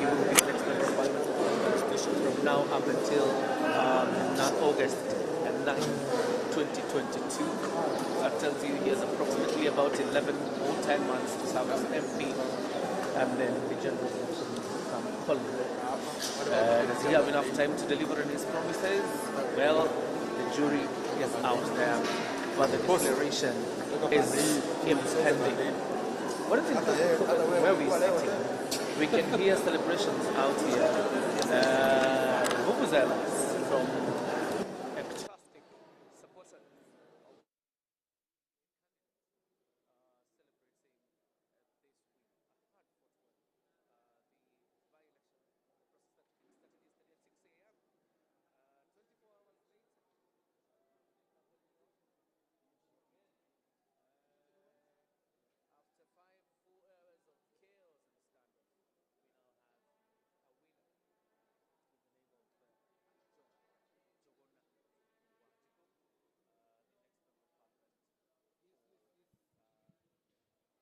He will be the next member of parliament from now up until August 9, 2022. That tells you he has approximately about 11 or 10 months to serve as MP, and then the general election will come following. Does he have enough time to deliver on his promises? Well, the jury is out there, but the declaration is impending. What is interesting where we're sitting, we can hear celebrations out here. Vuvuzelas from ecstatic supporters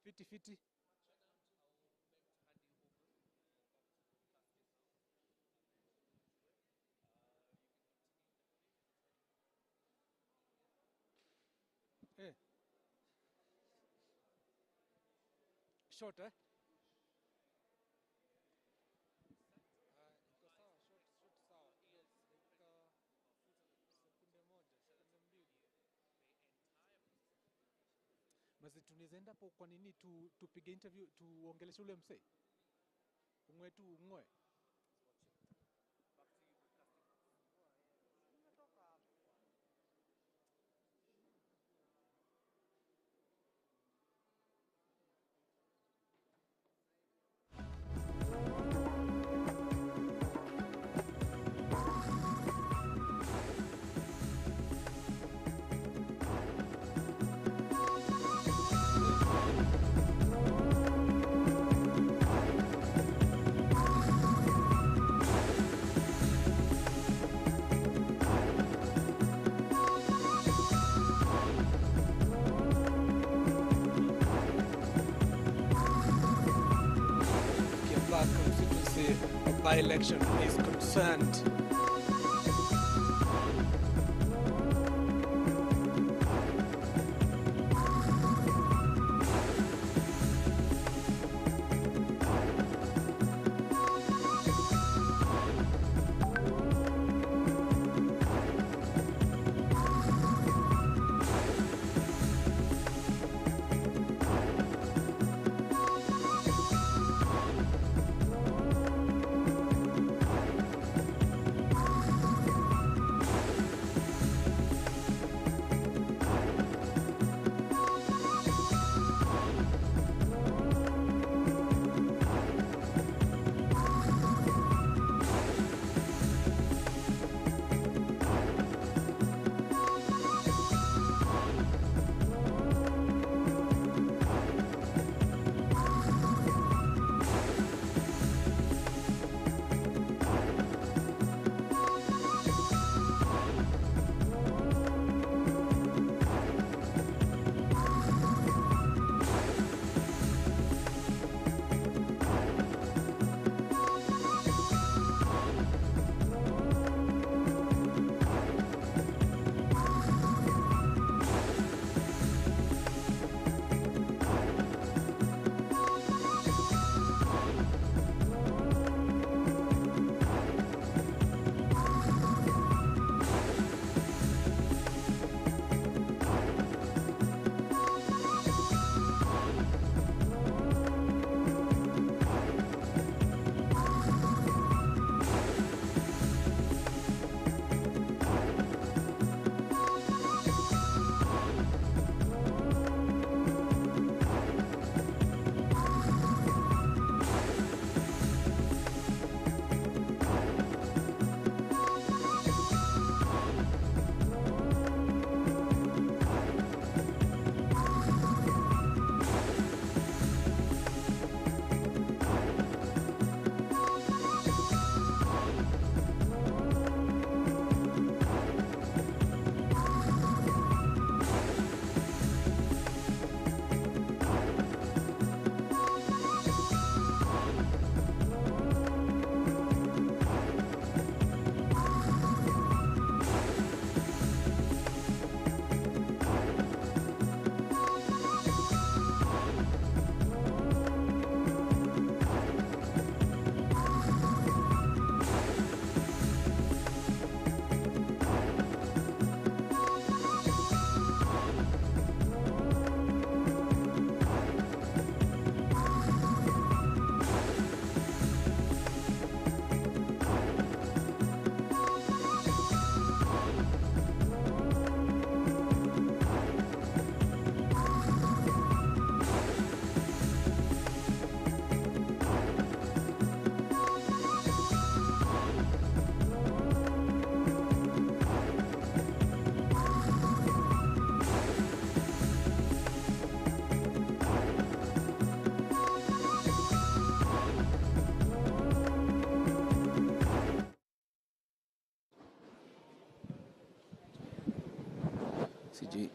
Fiti fiti. Eh. Short, eh? Iko sawa, short, short sawa. Dakika sekunde moja, sekunde mbili. Mazi tunaweza enda hapo kwa nini tu tupige interview tuongeleshe ule msee? Ung'oe tu ung'oe. Kiambaa constituency by-election is concerned.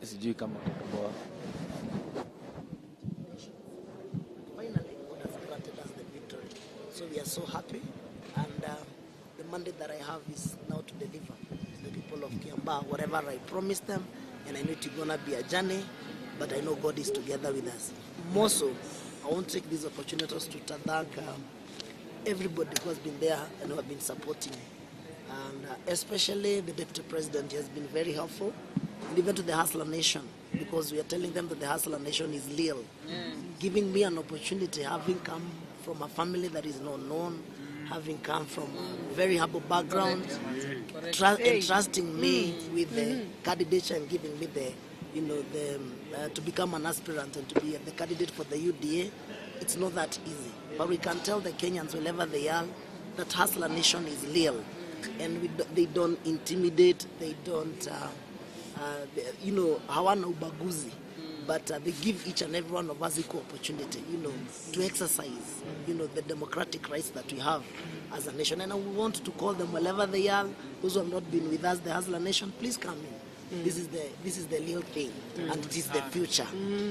Sijui kama utatoboa. Finally, God has granted us the victory. So we are so happy, and the mandate that I have is now to deliver to the people of Kiambaa whatever I promised them, and I know it's gonna be a journey, but I know God is together with us. More so, I want to take this opportunity to thank everybody who has been there and who have been supporting me, and especially the Deputy President. He has been very helpful, and even to the Hustler Nation, because we are telling them that the Hustler Nation is real. Giving me an opportunity, having come from a family that is not known, having come from a very humble background, entrusting me with the candidature and giving me the, you know, the to become an aspirant and to be the candidate for the UDA. It's not that easy, but we can tell the Kenyans wherever they are that Hustler Nation is real, and they don't intimidate, they don't, you know, hawana ubaguzi, but they give each and every one of us equal opportunity, you know, to exercise, you know, the democratic rights that we have as a nation. And we want to call them wherever they are, those who have not been with us, the Hustler Nation, please come in. This is the real thing, and it is the future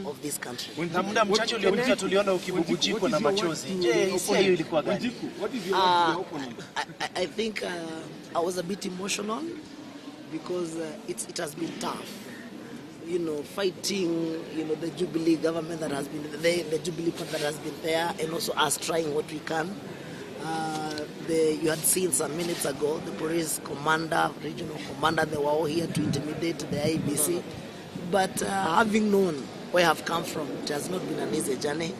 of this country. Na muda mchache uliopita tuliona ukibubujikwa na machozi. Je, hisia hiyo ilikuwa gani? I think I was a bit emotional because it has been tough, you know, fighting, you know, the Jubilee government that has been there, the Jubilee party that has been there, and also us trying what we can. You had seen some minutes ago, the police commander, regional commander, they were all here to intimidate the IEBC. But having known where I've come from, it has not been an easy journey.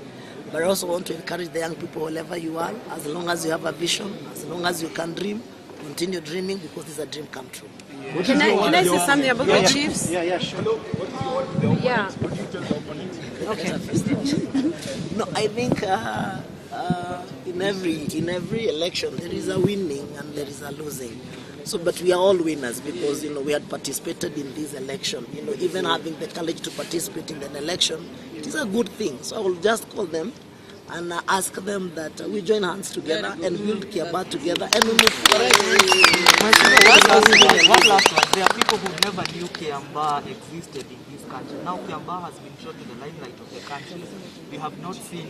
But I also want to encourage the young people, wherever you are, as long as you have a vision, as long as you can dream, continue dreaming, because it's a dream come true. Can I say something about the chiefs? Yeah, sure. Yeah. What do you tell the opponent? Okay. No, I think in every election there is a winning and there is a losing. So, but we are all winners because, you know, we had participated in this election. You know, even having the courage to participate in an election, it is a good thing. So I will just call them and ask them that we join hands together and build Kiambaa together and we move forward. One last one. There are people who never knew Kiambaa existed in this country. Now Kiambaa has been shot to the limelight of the country. We have not seen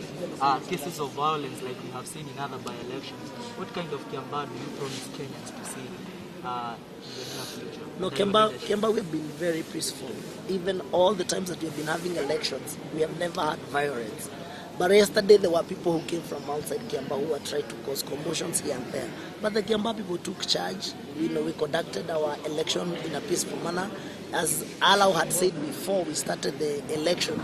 cases of violence like we have seen in other by-elections. What kind of Kiambaa do you promise Kenyans to see in the near future? No, Kiambaa, we have been very peaceful. Even all the times that we have been having elections, we have never had violence. But yesterday there were people who came from outside Kiambaa who were trying to cause commotions here and there. But the Kiambaa people took charge. You know, we conducted our election in a peaceful manner. As Alau had said before we started the election,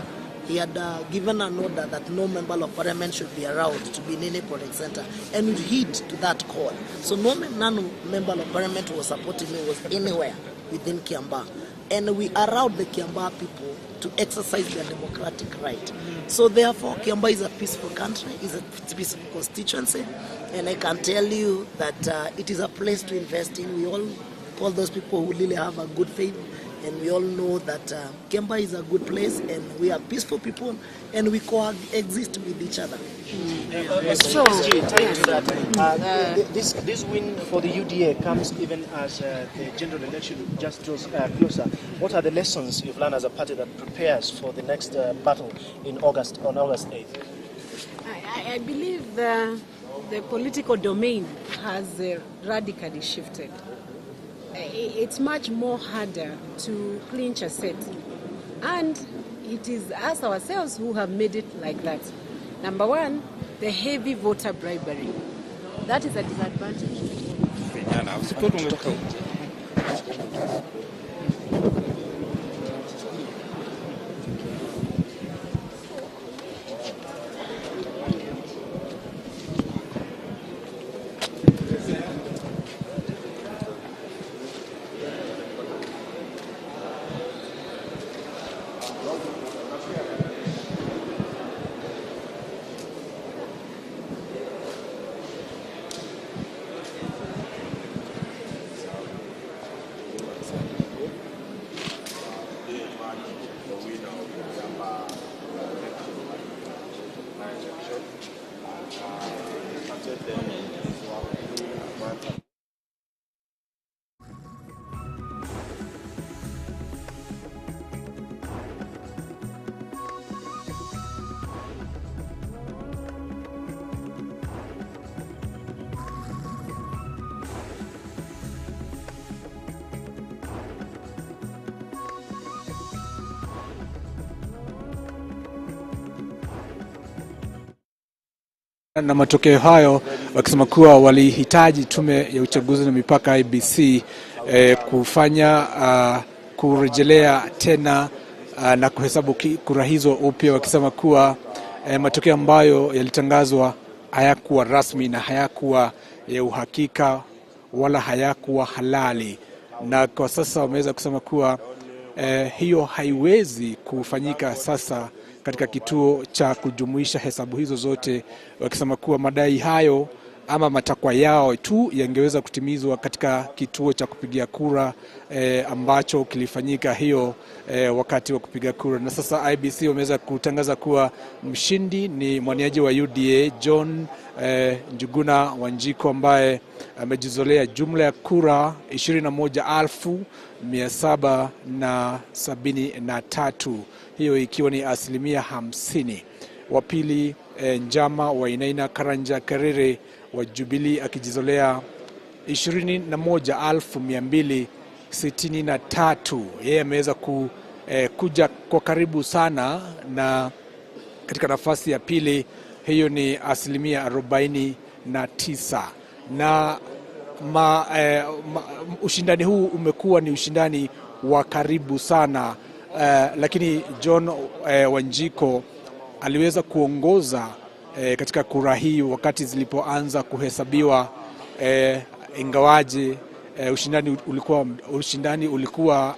he had given an order that no member of parliament should be allowed to be in any polling center, and we heed to that call. So none member of parliament was supporting me was anywhere within Kiambaa. And we allowed the Kiambaa people to exercise their democratic right. So therefore, Kiambaa is a peaceful country, is a peaceful constituency, and I can tell you that it is a place to invest in. We all call those people who really have a good faith, and we all know that Kiambaa is a good place, and we are peaceful people, and we coexist with each other. So, tied to that, this win for the UDA comes even as the general election just draws closer. What are the lessons you've learned as a party that prepares for the next battle in August, on August 8th? I believe the political domain has radically shifted. It's much more harder to clinch a seat, and it is us ourselves who have made it like that. Number one, the heavy voter bribery. That is a disadvantage. Thank you. Na matokeo hayo wakisema kuwa walihitaji tume ya uchaguzi na mipaka IEBC kufanya kurejelea tena na kuhesabu kura hizo upya, wakisema kuwa matokeo ambayo yalitangazwa hayakuwa rasmi na hayakuwa ya uhakika wala hayakuwa halali, na kwa sasa wameweza kusema kuwa hiyo haiwezi kufanyika sasa katika kituo cha kujumuisha hesabu hizo zote, wakisema kuwa madai hayo ama matakwa yao tu yangeweza kutimizwa katika kituo cha kupigia kura ambacho kilifanyika hiyo wakati wa kupiga kura. Na sasa IEBC wameweza kutangaza kuwa mshindi ni mwaniaji wa UDA John Njuguna Wanjiku ambaye amejizolea jumla ya kura 21,773, hiyo ikiwa ni 50%. Wa pili Njama Wainaina Karanja Karere wa Jubilee akijizolea 21,263. Yeye ameweza kuja kwa karibu sana na katika nafasi ya pili, hiyo ni 49%. Na ushindani huu umekuwa ni ushindani wa karibu sana, lakini John Wanjiku aliweza kuongoza katika kura hii wakati zilipoanza kuhesabiwa, ingawaje ushindani ulikuwa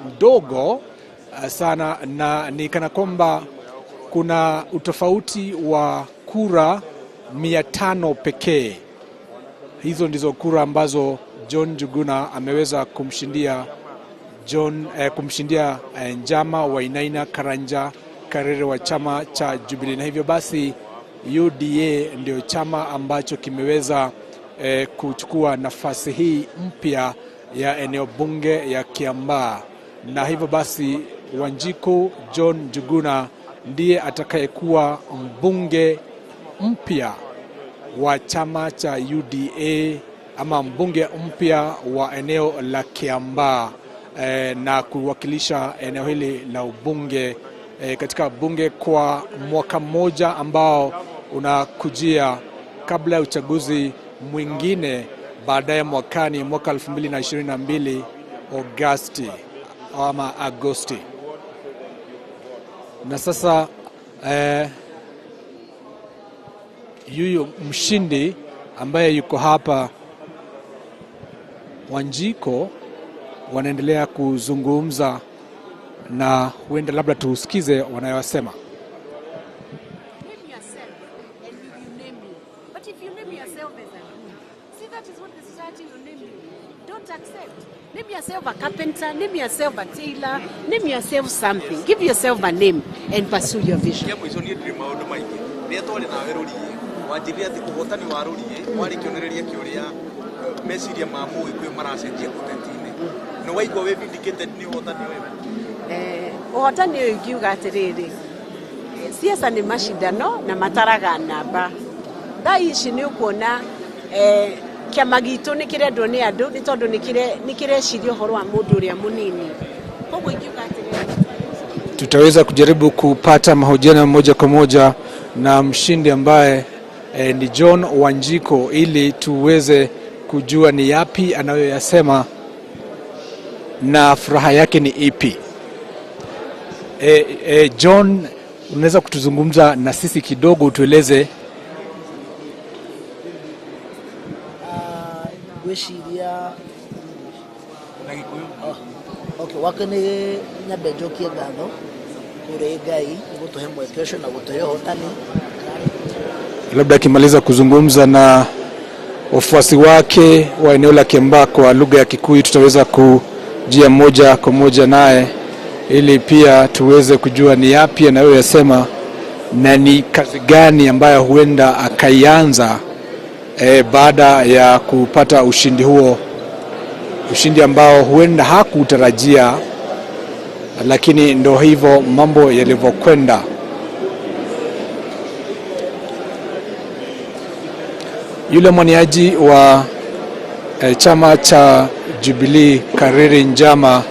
mdogo sana, na ni kana kwamba kuna utofauti wa kura 500 pekee. Hizo ndizo kura ambazo John Njuguna ameweza kumshindia Njama Wainaina Karanja Karere wa chama cha Jubilee, na hivyo basi UDA ndio chama ambacho kimeweza kuchukua nafasi hii mpya ya eneo bunge ya Kiambaa, na hivyo basi Wanjiku John Njuguna ndiye atakayekuwa mbunge mpya wa chama cha UDA ama mbunge mpya wa eneo la Kiambaa na kuwakilisha eneo hili la ubunge katika bunge kwa mwaka mmoja ambao unakujia kabla ya uchaguzi mwingine baadaye mwakani, mwaka 2022 Agosti ama Agosti. Na sasa yuyu mshindi ambaye yuko hapa Wanjiku wanaendelea kuzungumza na huenda labda tusikize wanayosema. Name yourself and we will name you. But if you name yourself as a goon, see, that is what the society will name you. Don't accept. Name yourself a carpenter, name yourself a tailor, name yourself something. Give yourself a name and pursue your vision. Kĩa mũico niĩ ndirĩ maũndũ maingĩ rĩrĩa twarĩ nawe rũriĩ wanjĩrire atĩ ũhotani wa rũriĩ warĩ kĩonereria kĩa ũrĩa meciria ma mũgĩkũyũ maracenjia ũteti-inĩ. Nĩ waigua wĩ vindicated nĩ ũhotani ũyũ? Ũhotani ũyũ ingiuga atĩrĩrĩ, siasa nĩ macindano na mataraga namba. Thaa ici nĩ ũkuona kĩama gitũ nĩ kĩrendwo nĩ andũ nĩ tondũ nĩ kĩreciria ũhoro wa mũndũ ũrĩa mũnini. Koguo ingiuga atĩrĩrĩ, tutaweza kujaribu kupata mahojiano moja kwa moja na mshindi ambaye ni John Wanjiku ili tuweze kujua ni yapi anayoyasema na furaha yake ni ipi. John, unaweza kutuzungumza na sisi kidogo, utueleze? Ngwĩciria, okay, wake nĩ nyambe njokie ngatho kũrĩ Ngai nĩ gũtũhe mweke ũcio na gũtũhe ũhotani. Labda akimaliza kuzungumza na wafuasi wake wa eneo la Kiambaa kwa lugha ya Kikuyu, tutaweza kujia moja kwa moja naye ili pia tuweze kujua ni yapi anayoyasema na ni kazi gani ambayo huenda akaianza baada ya kupata ushindi huo, ushindi ambao huenda hakutarajia, lakini ndo hivyo mambo yalivyokwenda. Yule mwaniaji wa chama cha Jubilee Kariri Njama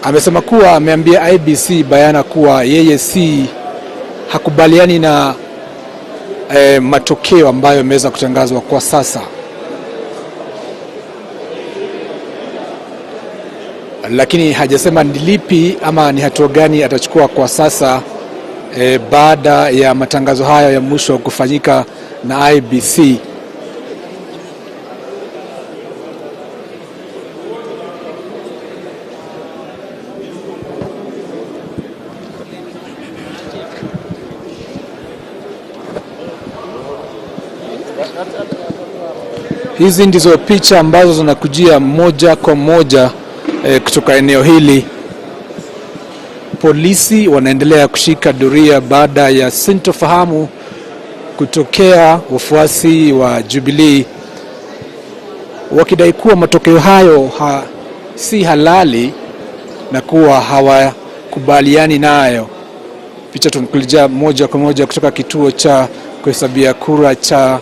amesema kuwa ameambia IEBC bayana kuwa yeye si hakubaliani na matokeo ambayo yameweza kutangazwa kwa sasa. Lakini hajasema ni lipi ama ni hatua gani atachukua kwa sasa baada ya matangazo haya ya mwisho kufanyika na IEBC. Hizi ndizo picha ambazo zinakujia moja kwa moja kutoka eneo hili. Polisi wanaendelea kushika doria baada ya sintofahamu kutokea, wafuasi wa Jubilee wakidai kuwa matokeo hayo si halali na kuwa hawakubaliani nayo. Picha tunakuletea moja kwa moja kutoka kituo cha kuhesabia kura cha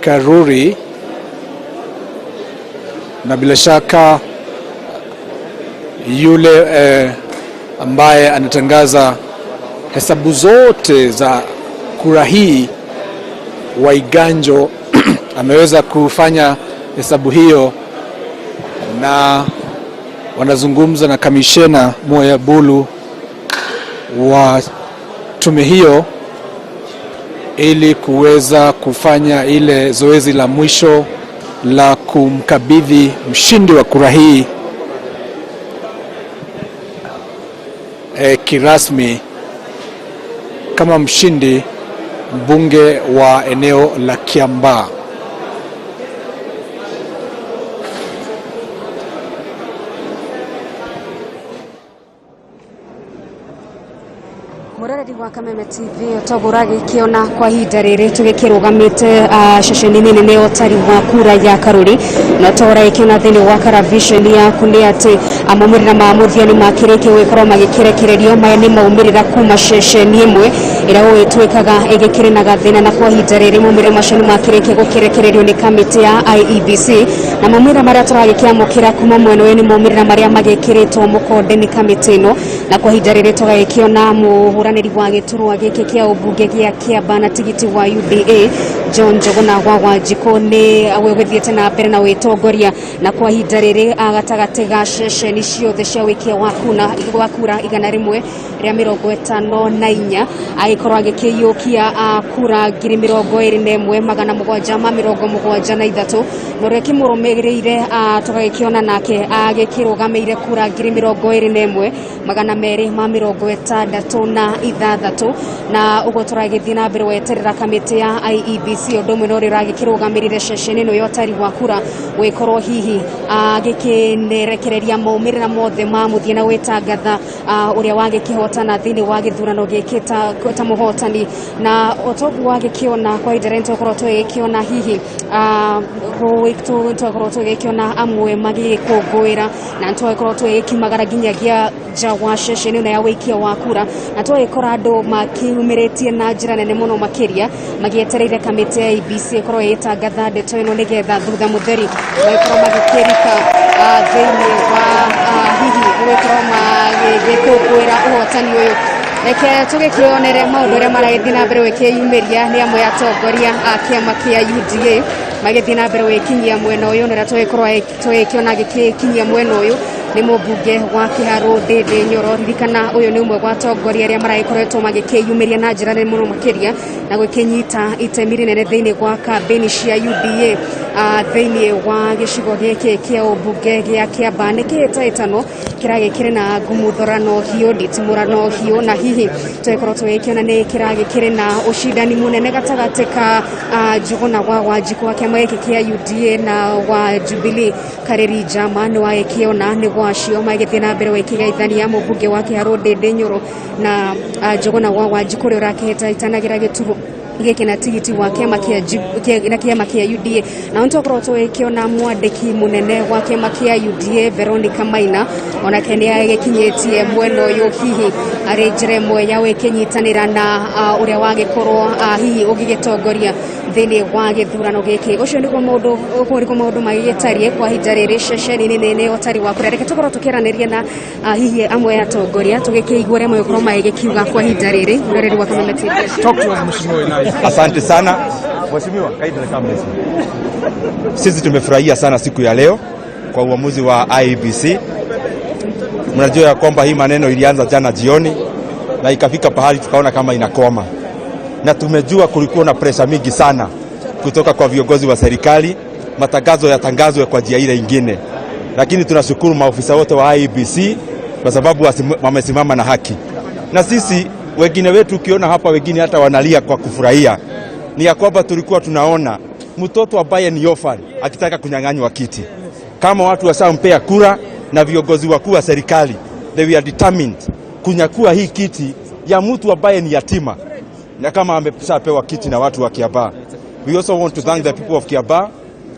Karuri, na bila shaka yule ambaye anatangaza hesabu zote za kura hii, Waiganjo, ameweza kufanya hesabu hiyo, na wanazungumza na kamishena Moya Bulu wa tume hiyo ili kuweza kufanya ile zoezi la mwisho la kumkabidhi mshindi wa kura hii kirasmi kama mshindi mbunge wa eneo la Kiambaa. Muroreri wa Kameme TV togura gikiona kwa ihinda riri tugikirugamite ceceni-inĩ nene ya ũtari wa kura ya Karuri, na togura gikiona thĩinĩ wa karavisheni yaku nĩ atĩ maumĩrĩra ma mũthia nĩ makĩrĩkie gũgĩkorwo magĩkĩrekererio. Maya nĩ maumĩrĩra kuma ceceni ĩmwe ĩrĩa gũgĩtuĩkaga ĩgĩkĩrĩ na gathĩna, na kwa ihinda rĩrĩ maumĩrĩra macio nĩ makĩrĩkie gũkĩrekererio nĩ kamĩtĩ ya IEBC, na maumĩrĩra marĩa tũragĩkĩamũkĩra kuma mwena ũyũ nĩ maumĩrĩra marĩa magĩkĩrĩtwo mũkonde nĩ kamĩtĩ ĩno, na kwa ihinda rĩrĩ tũgagĩkĩona mũhũranĩri wa gĩturwa gĩkĩ kĩa ũmbunge gĩa Kiambaa na tigiti wa UDA John Njuguna wa Wanjikũ nĩ ũgĩthiĩte na mbere na wĩtongoria, na kwa ihinda rĩrĩ gatagatĩ ga ceceni ciothe cia wĩkia wa kura 154 agĩkorwo agĩkĩiyũkia kura 21,773, na ũrĩa kĩmũrũmĩrĩire tũgagĩkĩona nake agĩkĩrũgamĩire kura 21,266, na ũguo tũragĩthiĩ na mbere weterera kamĩtĩ ya IEBC ũndũ ũmwe na ũrĩa ũragĩkĩrũgamĩrĩire ceceni ĩno ya ũtari wa kura gũgĩkorwo hihi agĩkĩrekereria maumĩrĩra mothe ma mũthia na gwĩtangatha ũrĩa wagĩkĩhotana thĩinĩ wa gĩthurano gĩkĩ ta mũhotani. Na ũtoguo wagĩkĩona kwa ihinda rĩrĩ nĩtũgũkorwo tũgĩkĩona hihi tũgũkorwo tũgĩkĩona amwe magĩgĩkũngũĩra, na nĩtũgũkorwo tũgĩkiumagara nginyagia nja wa ceceni ĩno ya wĩikia wa kura, na tũgagĩkora andũ makiumĩrĩtie na njĩra nene mũno makĩria magĩetereire kamĩtĩ ya IEBC ĩkorwo ĩgĩtangatha ndeto ĩno nĩgetha thutha mũtheri magĩkorwo magĩkĩrika thĩinĩ wa hihi gũgĩkorwo magĩgĩkũngũĩra ũhotani ũyũ. Reke tũgĩkĩonere maũndũ ũrĩa maragĩthiĩ na mbere gwĩkĩyumĩria nĩ amwe atongoria a kĩama kĩa UDA magĩthiĩ na mbere gwĩkinyia mwena ũyũ, na ũrĩa tũgĩkorwo tũgĩkĩona agĩkinyia mwena ũyũ nĩ mũmbunge wa Kĩharũ Ndĩndĩ Nyoro. Ririkana ũyũ nĩ ũmwe wa atongoria arĩa maragĩkoretwo magĩkĩyumĩria na njĩra nene mũno makĩria na gwĩkĩnyita itemi rĩnene thĩinĩ wa kambĩni cia UDA thĩinĩ wa gĩcigo gĩkĩ kĩa ũmbunge gĩa Kiambaa. Nĩ kĩhĩtahĩtano kĩragĩkĩrĩ na ngumuthũrano hiũ, nditimũrano hiũ, na hihi tũgĩkorwo tũgĩkĩona nĩ kĩragĩkĩrĩ na ũcindani mũnene gatagatĩ ka Njuguna wa Wanjikũ wa kĩama gĩkĩ kĩa UDA na wa Jubilee Karĩri Njama. Nĩ wagĩkĩona nĩ gwacio magĩthiĩ na mbere gwĩkĩgeithania mũmbunge wa Kĩharũ Ndĩndĩ Nyoro na Njuguna wa Wanjikũ ũrĩa ũrakĩhĩtahĩtanagĩra gĩturwa gĩkĩ na tigiti wa kĩama kĩa na kĩama kĩa UDA. Na nĩtwakorwo tũgĩkĩona mwandĩki mũnene wa kĩama kĩa UDA Veronica Maina onake nĩ agĩkinyĩtie mwena ũyũ hihi arĩ njĩra ĩmwe ya gwĩkĩnyitanĩra na ũrĩa wagĩkorwo hihi ũgĩgĩtongoria thĩinĩ wa gĩthurano gĩkĩ. Ũcio nĩguo maũndũ ũguo nĩguo maũndũ magĩgĩtariĩ kwa ihinda rĩrĩ ceceni-inĩ nene ya ũtari wa kura. Reke tũkorwo tũkĩaranĩria na hihi amwe atongoria tũgĩkĩigua ũrĩa magĩkorwo magĩgĩkiuga kwa ihinda rĩrĩ. Mũroreri wa Kameme TV. Talk to us, Mheshimiwa Elijah. Asante sana Mheshimiwa, kindly come this way. Sisi tumefurahia sana siku ya leo kwa uamuzi wa IEBC. Mnajua ya kwamba hii maneno ilianza jana jioni na ikafika pahali tukaona kama inakoma, na tumejua kulikuwa na presha mingi sana kutoka kwa viongozi wa serikali, matangazo yatangazwe kwa njia ile ingine, lakini tunashukuru maofisa wote wa IEBC kwa sababu wamesimama na haki, na sisi wengine wetu ukiona hapa, wengine hata wanalia kwa kufurahia, ni ya kwamba tulikuwa tunaona mtoto ambaye ni orphan akitaka kunyang'anywa kiti. Kama watu washampea kura na viongozi wakuu wa serikali, they were determined kunyakua hii kiti ya mtu ambaye ni yatima na kama ameshapewa kiti na watu wa Kiambaa. We also want to thank the people of Kiambaa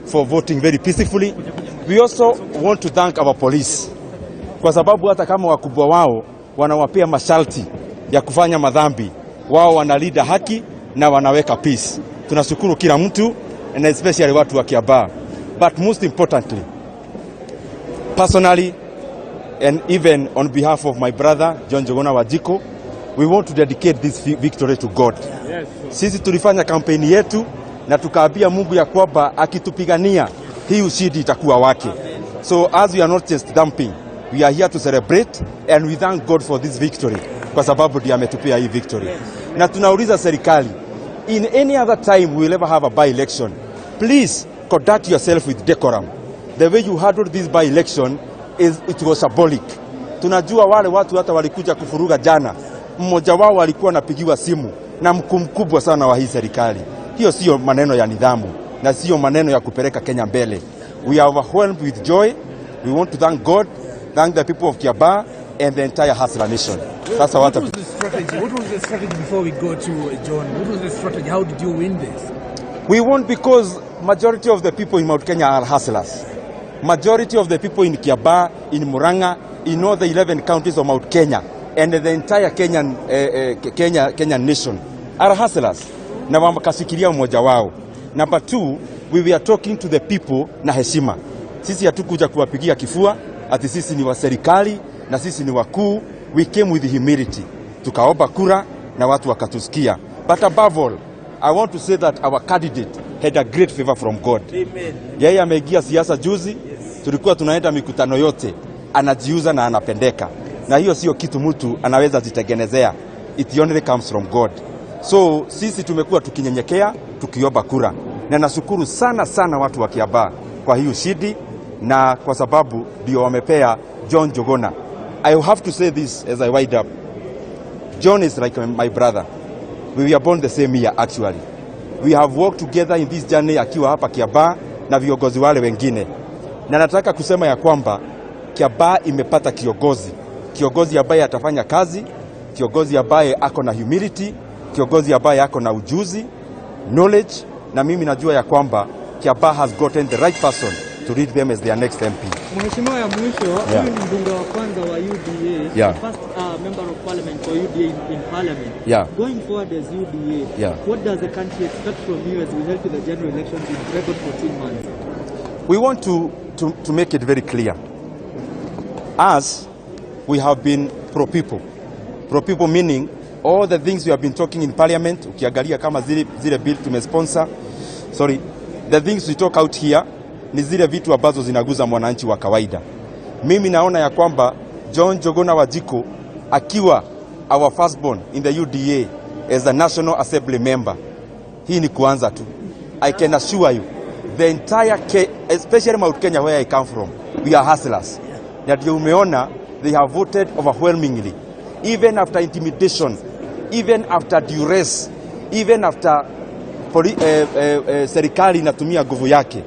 for voting very peacefully. We also want to thank our police kwa sababu hata kama wakubwa wao wanawapea masharti ya kufanya madhambi, wao wanalinda haki na wanaweka peace. Tunashukuru kila mtu and especially watu wa Kiambaa. But most importantly, personally and even on behalf of my brother John Njuguna Wanjiku, we want to dedicate this victory to God. Sisi tulifanya kampeni yetu na tukaambia Mungu ya kwamba akitupigania hii ushindi itakuwa wake. So as we are not just dumping, we are here to celebrate and we thank God for this victory kwa sababu ndiye ametupea hii victory. Na tunauliza serikali, in any other time we will ever have a by-election, please conduct yourself with decorum. The way you handled this by-election is it was symbolic. Tunajua wale watu hata walikuja kuvuruga jana, mmoja wao alikuwa anapigiwa simu na mkuu mkubwa sana wa hii serikali. Hiyo sio maneno ya nidhamu na sio maneno ya kupeleka Kenya mbele. We are overwhelmed with joy. We want to thank God, thank the people of Kiambaa and the entire Hustler Nation. Sasa What wata was the strategy? What was the strategy before we go to John? What was the strategy? How did you win this? We won because majority of the people in Mount Kenya are hustlers. Majority of the people in Kiambaa, in Murang'a, in all the 11 counties of Mount Kenya and the entire Kenyan nation are hustlers. Na wakashikilia mmoja wao. Number two, we were talking to the people na heshima. Sisi hatukuja kuwapigia kifua ati sisi ni wa serikali na sisi ni wakuu. We came with humility. Tukaomba kura na watu wakatusikia. But above all, I want to say that our candidate had a great favor from God. Yeye ameingia siasa juzi, tulikuwa tunaenda mikutano yote, anajiuza na anapendeka, na hiyo sio kitu mtu anaweza jitengenezea, it only comes from God. So sisi tumekuwa tukinyenyekea tukiomba kura, na nashukuru sana sana watu wa Kiambaa kwa hii ushindi na kwa sababu ndio wamepea John Njuguna. I have to say this as I wind up. John is like my brother. We were born the same year actually. We have worked together in this journey akiwa hapa Kiambaa na viongozi wale wengine, na nataka kusema ya kwamba Kiambaa imepata kiongozi, kiongozi ambaye atafanya kazi, kiongozi ambaye ako na humility, kiongozi ambaye ako na ujuzi, knowledge, na mimi najua ya kwamba Kiambaa has gotten the right person to lead them as their next MP. Mheshimiwa, ya mwisho, huyu ni mbunge wa kwanza wa UDA, the first member of parliament for UDA in parliament. Going forward as UDA, what does the country expect from you as we head to the general elections in record 14 months? We want to make it very clear. As we have been pro-people. Pro-people meaning all the things we have been talking in parliament, ukiangalia kama zile bill tumesponsor, sorry, the things we talk out here ni zile vitu ambazo zinaguza mwananchi wa kawaida. Mimi naona ya kwamba John Njuguna Wanjiku akiwa our firstborn in the UDA as a National Assembly member, hii ni kuanza tu. I can assure you the entire especially Mount Kenya where I come from, we are hustlers. Na ndio umeona they have voted overwhelmingly even after intimidation, even after duress, even after serikali inatumia nguvu yake,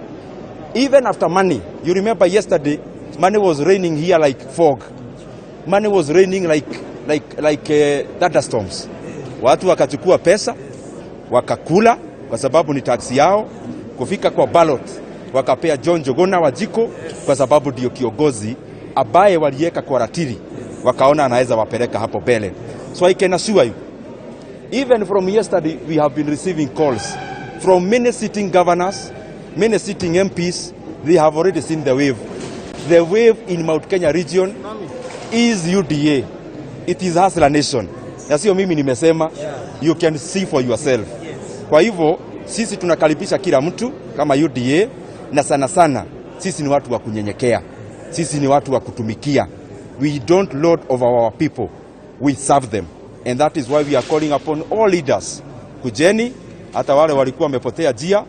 even after money. You remember yesterday money was raining here like fog, money was raining like thunderstorms. Watu wakachukua pesa wakakula kwa sababu ni tax yao. Kufika kwa ballot wakapea John Njuguna Wanjiku kwa sababu ndio kiongozi ambaye waliweka kwa ratili, wakaona anaweza wapeleka hapo mbele. So I can assure you, even from yesterday we have been receiving calls from many sitting governors, many sitting MPs. They have already seen the wave. The wave in Mount Kenya region is UDA. It is Hustler Nation. Na sio mimi nimesema, you can see for yourself. Kwa hivyo sisi tunakaribisha kila mtu kama UDA, na sana sana sisi ni watu wa kunyenyekea, sisi ni watu wa kutumikia. We don't lord over our people, we serve them, and that is why we are calling upon all leaders, kujeni, hata wale walikuwa wamepotea njia,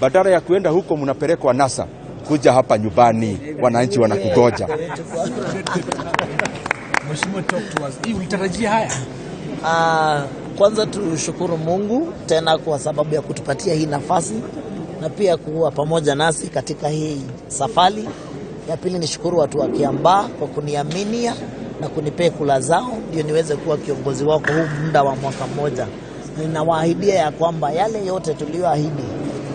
badala ya kuenda huko mnapelekwa NASA, kuja hapa nyumbani, wananchi wanakugoja. Mheshimiwa, talk to us. Hii ulitarajia haya? Kwanza tushukuru Mungu tena kwa sababu ya kutupatia hii nafasi na pia kuwa pamoja nasi katika hii safari. Ya pili ni shukuru watu wa Kiambaa kwa kuniaminia na kunipea kula zao ndio niweze kuwa kiongozi wao kwa huu muda wa mwaka mmoja. Ninawaahidia ya kwamba yale yote tuliyoahidi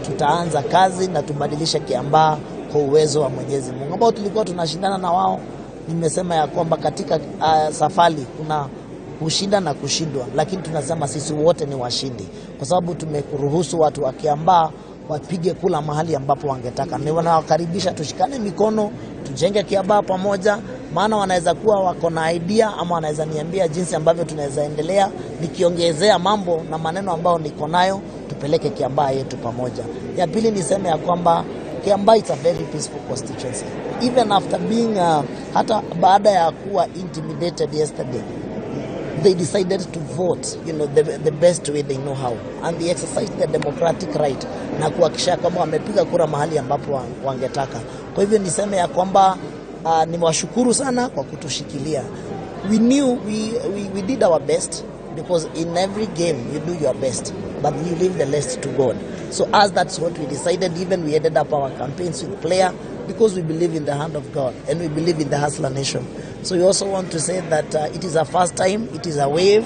tutaanza kazi na tubadilishe Kiambaa kwa uwezo wa Mwenyezi Mungu. Ambao tulikuwa tunashindana na wao, nimesema ya kwamba katika safari kuna kushinda na kushindwa, lakini tunasema sisi wote ni washindi kwa sababu tumekuruhusu watu wa Kiambaa wapige kula mahali ambapo wangetaka. Ni wanawakaribisha tushikane mikono, tujenge Kiambaa pamoja, maana wanaweza kuwa wako na idea ama wanaweza niambia jinsi ambavyo tunaweza endelea, nikiongezea mambo na maneno ambayo niko nayo, tupeleke Kiambaa yetu pamoja. Ya pili niseme ya kwamba Kiambaa is a very peaceful constituency. Even after being hata baada ya kuwa intimidated yesterday, they decided to vote, you know, the best way they know how, and they exercised their democratic right na kuhakikisha kwamba wamepiga kura mahali ambapo wangetaka. Kwa hivyo niseme ya kwamba nimewashukuru sana kwa kutushikilia. We knew we did our best, because in every game you do your best, but you leave the rest to God. So as that's what we decided, even we ended up our campaigns with prayer, because we believe in the hand of God and we believe in the Hustler Nation. So we also want to say that it is a first time, it is a wave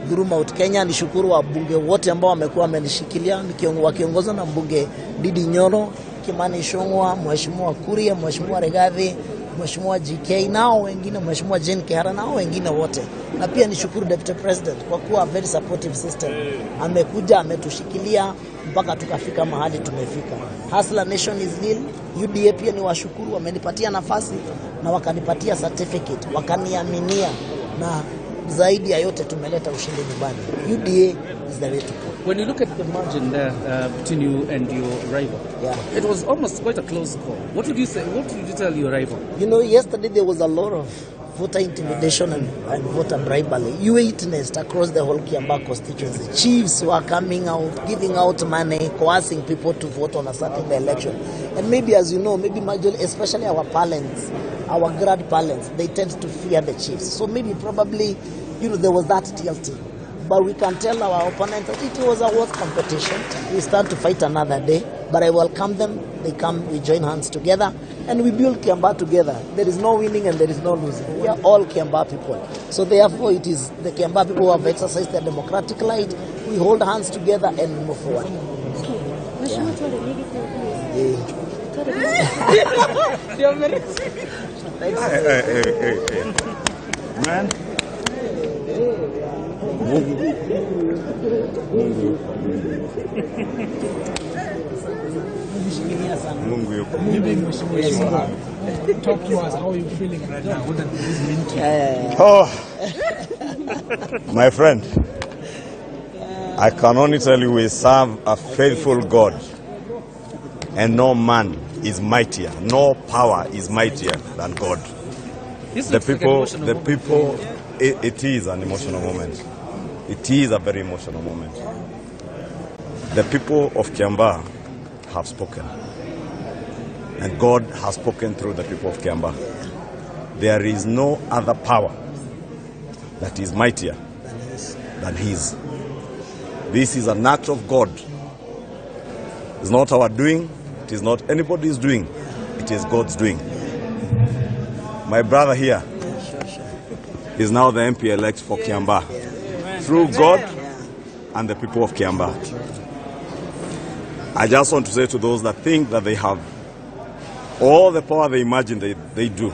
through Mount Kenya. Nishukuru wabunge wote ambao wamekuwa wamenishikilia, wakiongozwa na mbunge Didi Nyoro, Kimani Ichung'wah, Mheshimiwa Kuria, Mheshimiwa Rigathi, Mheshimiwa GK, nao wengine, Mheshimiwa Jane Kihara, nao wengine wote. Na pia nishukuru Deputy President kwa kuwa very supportive system. Amekuja ametushikilia mpaka tukafika mahali tumefika. Hustler Nation is real. UDA pia ni washukuru, wamenipatia nafasi na wakanipatia certificate, wakaniaminia, na zaidi ya yote tumeleta ushindi nyumbani. UDA is the way to go. When you look at the margin there between you and your rival, yeah, it was almost quite a close call. What would you say? What would you tell your rival? You know, yesterday there was a lot of voter intimidation and voter bribery. You witnessed across the whole Kiambaa constituency. Chiefs were coming out, giving out money, coercing people to vote on a certain election. And maybe, as you know, maybe majority, especially our parents, our grandparents, they tend to fear the chiefs. So maybe probably, you know, there was that tilting. But we can tell our opponents that it was a worth competition. We stand to fight another day, but I welcome them. They come, we join hands together, and we build Kiambaa together. There is no winning and there is no losing. We are all Kiambaa people. So therefore, it is the Kiambaa people who have exercised their democratic right. We hold hands together and move forward. Yeah. Hey, hey, hey. Man. Mungu yupo. Mungu yupo. Talk to us, how are you feeling right now? What does this mean to you? Oh, my friend, I can only tell you we serve a faithful God, and no man is mightier, no power is mightier than God. This The looks like an people, emotional the moment. people, it is an emotional moment. It is a very emotional moment. The people of Kiambaa have spoken, and God has spoken through the people of Kiambaa. There is no other power that is mightier than His. This is an act of God. It's not our doing, it is not anybody's doing, it is God's doing. My brother here is now the MP-elect for Kiambaa, through God and the people of Kiambaa. I just want to say to those that think that they have all the power they imagine they do,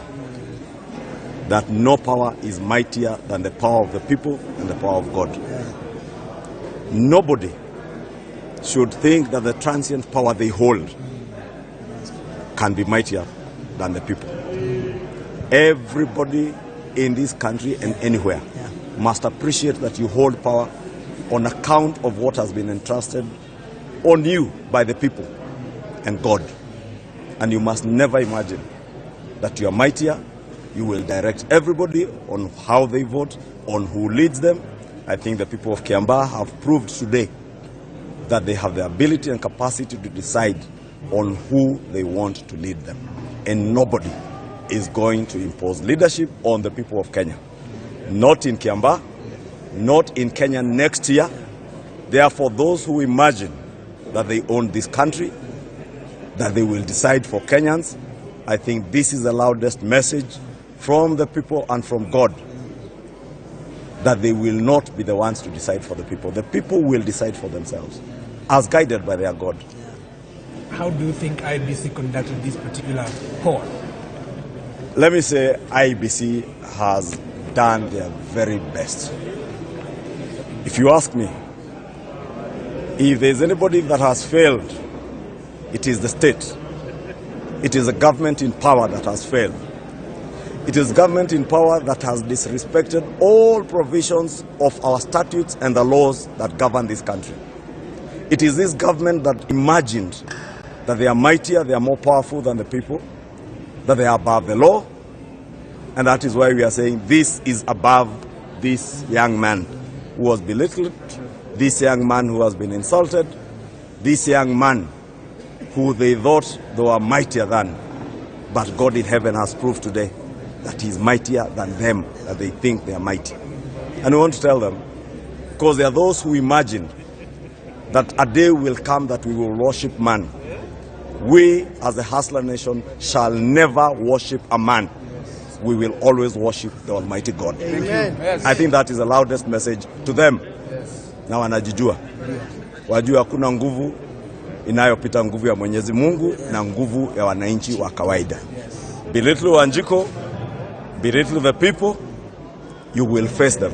that no power is mightier than the power of the people and the power of God. Nobody should think that the transient power they hold can be mightier than the people. Everybody in this country and anywhere must appreciate that you hold power on account of what has been entrusted on you by the people and God. And you must never imagine that you are mightier. You will direct everybody on how they vote, on who leads them. I think the people of Kiambaa have proved today that they have the ability and capacity to decide on who they want to lead them. And nobody is going to impose leadership on the people of Kenya. Not in Kiambaa, not in Kenya next year. Therefore, those who imagine that they own this country, that they will decide for Kenyans, I think this is the loudest message from the people and from God, that they will not be the ones to decide for the people. The people will decide for themselves, as guided by their God. How do you think IEBC conducted this particular poll? Let me say IEBC has done their very best. If you ask me, if there's anybody that has failed, it is the state. It is the government in power that has failed. It is government in power that has disrespected all provisions of our statutes and the laws that govern this country. It is this government that imagined that they are mightier, they are more powerful than the people, that they are above the law, and that is why we are saying this is above this young man who was belittled, this young man who has been insulted, this young man who they thought they were mightier than. But God in heaven has proved today that he is mightier than them, that they think they are mighty. And we want to tell them, because there are those who imagine that a day will come that we will worship man. We, as a Hustler Nation, shall never worship a man. We will always worship the Almighty God. Amen. Yes. I think that is the loudest message to them. Yes. Na wanajijua. Wajua hakuna nguvu inayopita nguvu ya Mwenyezi Mungu na nguvu ya wananchi wa kawaida. Belittle Wanjiku, belittle the people, you will face them.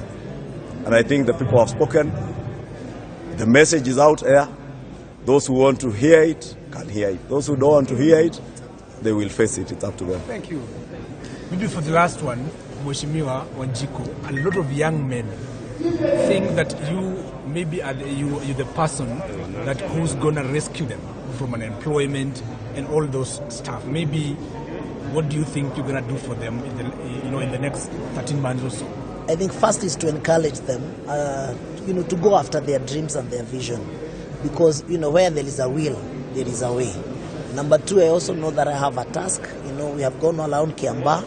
And I think the people have spoken. The message is out there. Those who want to hear it can hear it. Those who don't want to hear it, they will face it. It's up to them. Thank you. Maybe for the last one, Mheshimiwa Wanjiku, a lot of young men think that you maybe are the, you're the person that who's gonna rescue them from unemployment and all those stuff. Maybe, what do you think you're gonna do for them in the, you know, in the next 13 months or so? I think first is to encourage them, you know, to go after their dreams and their vision, because, you know, where there is a will, there is a way. Number two, I also know that I have a task. You know, we have gone all around Kiambaa,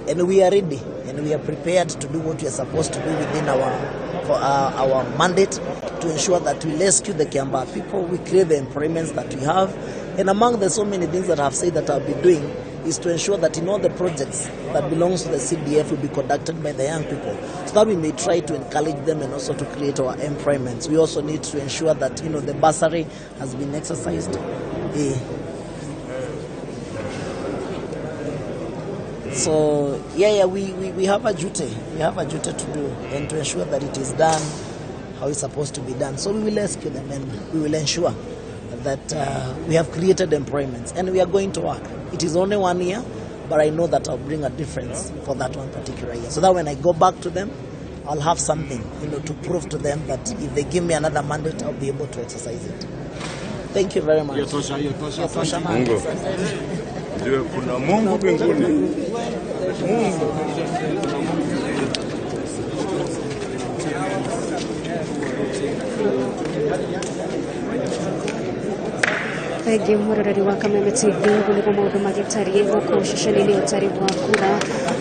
and we are ready, and we are prepared to do what we are supposed to do within our mandate to ensure that we rescue the Kiambaa people, we create the employments that we have, and among the so many things that I have said that I'll be doing is to ensure that in all the projects that belongs to the CDF will be conducted by the young people, so that we may try to encourage them and also to create our employments. We also need to ensure that, you know, the bursary has been exercised. So yeah, we have a duty. We have a duty to do and to ensure that it is done how it's supposed to be done. So we will rescue them and we will ensure that we have created employments and we are going to work. It is only 1 year, but I know that I'll bring a difference for that one particular year. So that when I go back to them, I'll have something, you know, to prove to them that if they give me another mandate, I'll be able to exercise it. Thank you very much. Mungu. Ndio kuna Mungu mbinguni. Mungu. Thengiũ mwĩroreri wa Kameme TV ũguo nĩguo maũndũ magĩtariĩ gũkũ ceceni-inĩ ya ũtari wa kura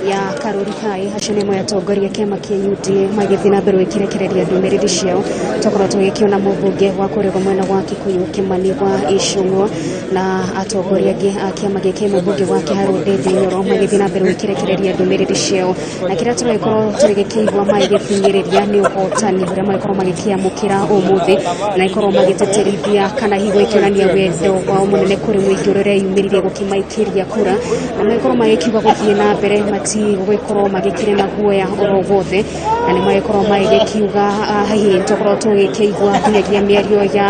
ya Karuri High. Acio nĩ amwe atongoria kĩama kĩa UDA magĩthiĩ na mbere gwĩkĩrekereria ndũmĩrĩri ciao. Twakorwo tũgĩkĩona mũmbunge wa kũrĩa mwena wa Kikuyu Kimani wa Ichung'wa na atongoria angĩ a kĩama gĩkĩ mũmbunge wa Kiharu Ndindi Nyoro magĩthiĩ na mbere gwĩkĩrekereria ndũmĩrĩri ciao, na kĩrĩa tũragĩkorwo tũgĩkĩigua magĩgĩkinyĩrĩria nĩ ũhotani ũrĩa magĩkorwo magĩkĩamũkĩra ũmũthĩ na ikorwo magĩtĩtĩrithia kana hihi gwĩkĩonania wendo Wao mũnene kũrĩ mũingĩ ũrĩa ũreyumĩririe gũkĩmaikĩria kura, na magĩkorwo magĩkiuga gũthiĩ na mbere matigũgĩkorwo magĩkĩrĩ na guoya oro wothe, na nĩ magĩkorwo magĩkiuga hihi tũkorwo tũgĩkĩigua nginyagia mĩario ya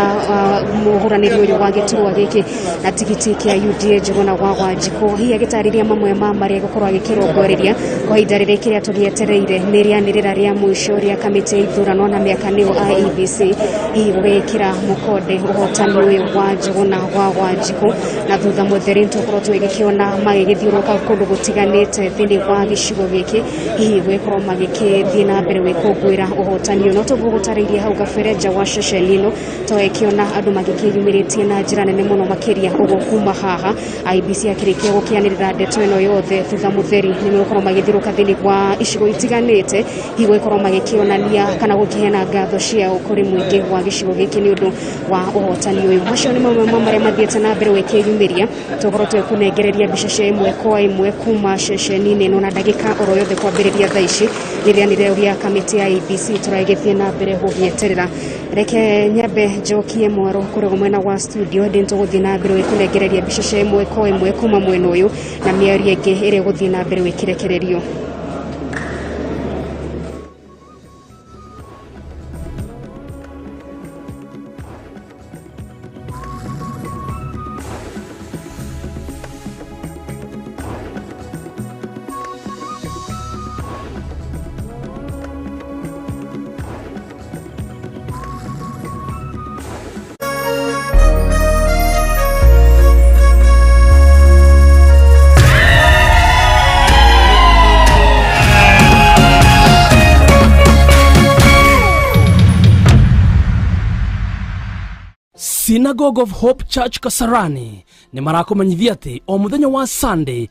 mũhũranĩri ũyũ wa gĩturwa gĩkĩ na tigiti kĩa UDA Njuguna wa Wanjikũ, hihi agĩtarĩria mamwe ma marĩa egũkorwo agĩkĩrongoreria kwa ihinda rĩrĩ. Kĩrĩa tũgĩetereire nĩ rĩanĩrĩra rĩa mũico rĩa kamĩtĩ ya ithurano na mĩaka nĩyo IEBC, hihi gũgĩkĩra mũkonde ũhotani ũyũ wa Njuguna wa Wanjikũ. Na thutha mũtheri nĩtũkorwo tũgĩkĩona magĩgĩthiũrũrũka kũndũ gũtiganĩte thĩinĩ wa gĩcigo gĩkĩ, hihi gũgĩkorwo magĩkĩthiĩ na mbere gwĩkũngũĩra ũhotani ũyũ. No tũguo gũtarĩirie hau gabere, nja wa ceceni ĩno twagĩkĩona andũ magĩkĩyumĩrĩtie na njĩra nene mũno makĩria. Ũguo kuma haha IEBC akĩrĩkia gũkĩanĩrĩra ndeto ĩno yothe, thutha mũtheri nĩ megũkorwo magĩthiũrũrũka thĩinĩ wa icigo itiganĩte, hihi gũgĩkorwo magĩkĩonania kana gũkĩheana ngatho ciao kũrĩ mũingĩ wa gĩcigo gĩkĩ nĩ ũndũ wa ũhotani ũyũ. Macio nĩ mamwe ma marĩa mathiĩte na mbere gwĩkĩyumĩria. Tũkorwo twĩkũnengereria mbica cia ĩmwe kwa ĩmwe kuma ceceni-inĩ ĩno, na ndagĩka oro yothe kwambĩrĩria thaa ici rĩrĩa rĩa kamĩtĩ ya IEBC tũragĩthiĩ na mbere gũgĩeterera. Reke nyambe njokie mwaro kũrĩa mwena wa studio, ndĩ tũgũthiĩ na mbere gwĩkũnengereria mbica cia ĩmwe kwa ĩmwe kuma mwena ũyũ na mĩario ĩngĩ ĩrĩa ĩgũthiĩ na mbere gwĩkĩrekererio. Synagogue of Hope Church Kasarani nĩ marakũmenyithia atĩ o mũthenya wa Sunday.